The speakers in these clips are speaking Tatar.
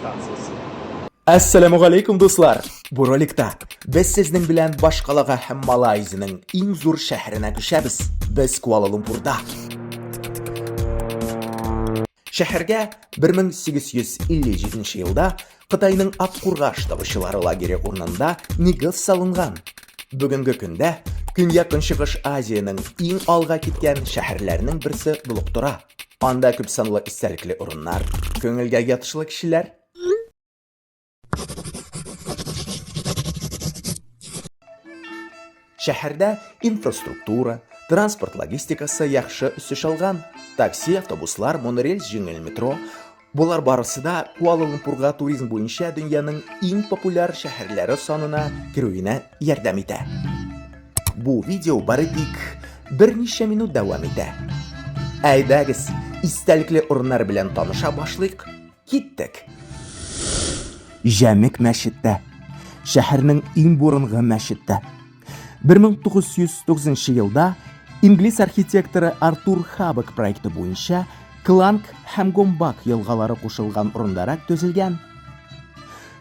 станциясе. Әссәламүгаләйкүм, дуслар! Бу роликта без сезнең белән башкалага һәм Малайзиянең иң зур шәһәренә күчәбез. Без Куала-Лумпурда. Шәһәргә 1857 елда Кытайның Аккургаш табучылары лагере урынында нигез салынган. Бүгенге көндә Көньяк-Көнчыгыш Азиянең иң алга киткән шәһәрләренең берсе булып тора. Анда күпсанлы истәлекле урыннар, күңелгә ятышлы кешеләр. Шәһәрдә инфраструктура, транспорт логистикасы яхшы үсеш алган. Такси, автобуслар, монорельс, җиңел метро. Болар барысы да Куала-Лумпурга туризм буенча дөньяның иң популяр шәһәрләре санына керүенә ярдәм итә. Бу видео бары тик берничә минут дәвам итә. Әйдәгез, истәлекле урыннар белән таныша башлыйк. Киттек! Җәмик мәчеттә. Шәһәрнең иң борынгы мәчеттә. 1909 елда инглиз архитекторы Артур Хабек проекты буенча Кланг һәм Гомбак елгалары кушылган урындарак төзелгән.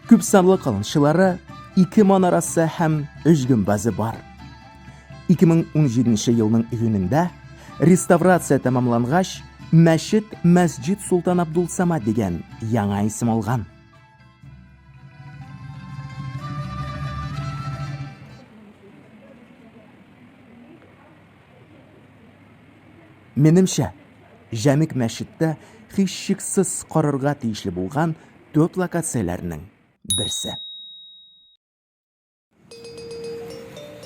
Күп санлы калынчылары, ике манарасы һәм өч гөмбәзе бар. 2017 елның июнендә реставрация тәмамлангач, мәчет Мәсҗид Султан Абдул Самад дигән яңа исем алган. Минемчә, Җәмик мәчеттә һичшиксез карарга тиешле булган төп локацияләрнең берсе.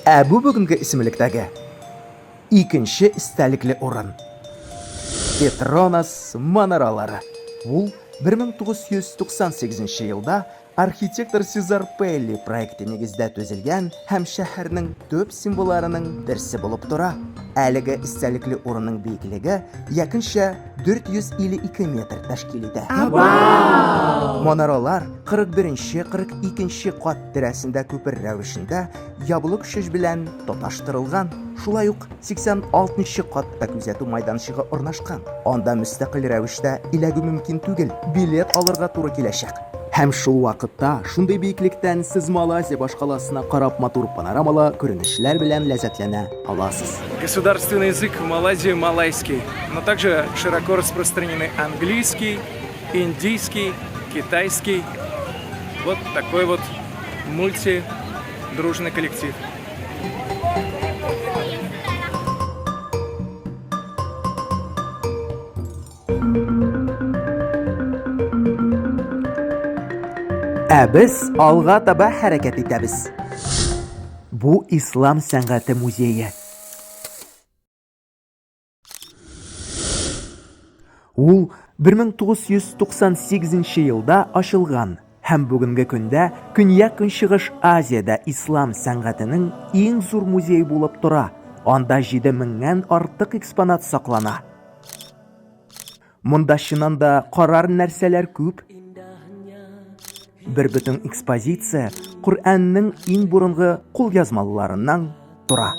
Ә бу бүгенге исемлектәге икенче истәлекле урын. Петронас манаралары. Ул 1998 елда архитектор Сезар Пелли проекты нигездә төзелгән һәм шәһәрнең төп символларының берсе булып тора. Әлеге истәлекле урынның биеклеге якынча 452 метр тәшкил итә. Манаралар 41-42 кат тирәсендә күпер рәвешендә ябылык шеш белән тоташтырылган. Шулай ук 86 нчы катта күзәтү майданчыгы урнашкан. Анда мөстәкыйль рәвештә эләгү мөмкин түгел, билет алырга туры киләчәк. Һәм шул вакытта шундый биеклектән сез Малайзия башкаласына карап матур панорамалы күренешләр белән ләззәтләнә аласыз. Государственный язык в Малайзии малайский, но также широко распространены английский, индийский, китайский. Вот такой вот мультидружный коллектив. Ә без алга таба хәрәкәт итәбез. Бу Ислам сәнгате музее. Ул 1998 елда ачылган һәм бүгенге көндә Көньяк-Көнчыгыш Азиядә ислам сәнгатенең иң зур музее булып тора. Анда 7 меңнән артык экспонат саклана. Монда чыннан да карар нәрсәләр күп. Бер бөтен экспозиция Коръәннең иң борынгы кулъязмаларыннан тора.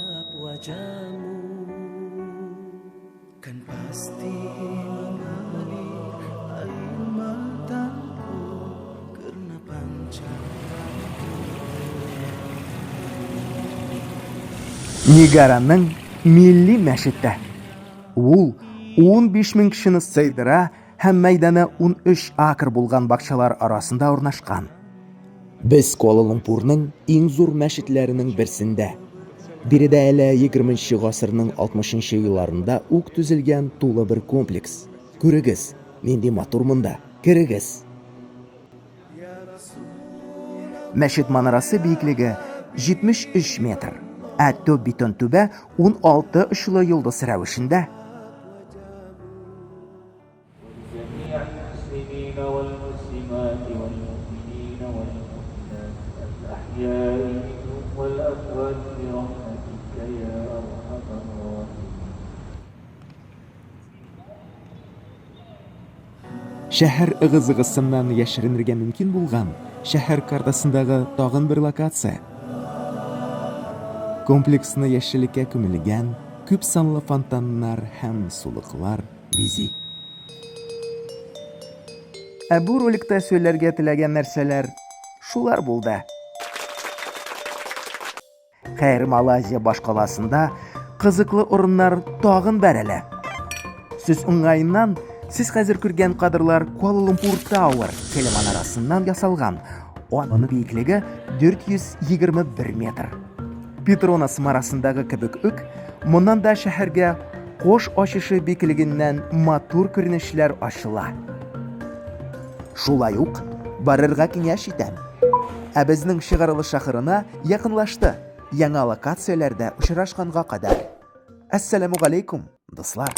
Нигараның милли мәчете. Ул 15 мең кешене сыйдыра һәм мәйданы 13 акр булган бакчалар арасында урнашкан. Без Куала-Лумпурның иң зур мәчетләренең берсендә. Биредә әле 20 гасырның 60 елларында ук төзелгән тулы бер комплекс. Күрегез, нинди матур монда. Керегез. Мәчет манарасы биеклеге 73 метр, ә төп бетон түбә 16 очлы йолдыз рәвешендә. Шәһәр ыгы-зыгысыннан яшеренергә мөмкин булган шәһәр картасындагы тагын бер локация. Комплексны яшеллеккә күмелгән күп санлы фонтаннар һәм сулыклар бизи. Ә бу роликта сөйләргә теләгән нәрсәләр шулар булды. Хәер, Малайзия башкаласында кызыклы урыннар тагын бар әле. Сүз уңаеннан, сез хәзер күргән кадрлар Куала-Лумпур Тауэр телеманарасыннан ясалган. Аның биеклеге 421 метр. Петронас манарасындагы кебек үк, моннан да шәһәргә кош очышы биеклегеннән матур күренешләр ачыла. Шулай ук барырга киңәш итәм. Ә безнең чыгарылыш ахырына якынлашты. Яңа локацияләрдә очрашканга кадәр. Әссәламү галәйкүм, дуслар!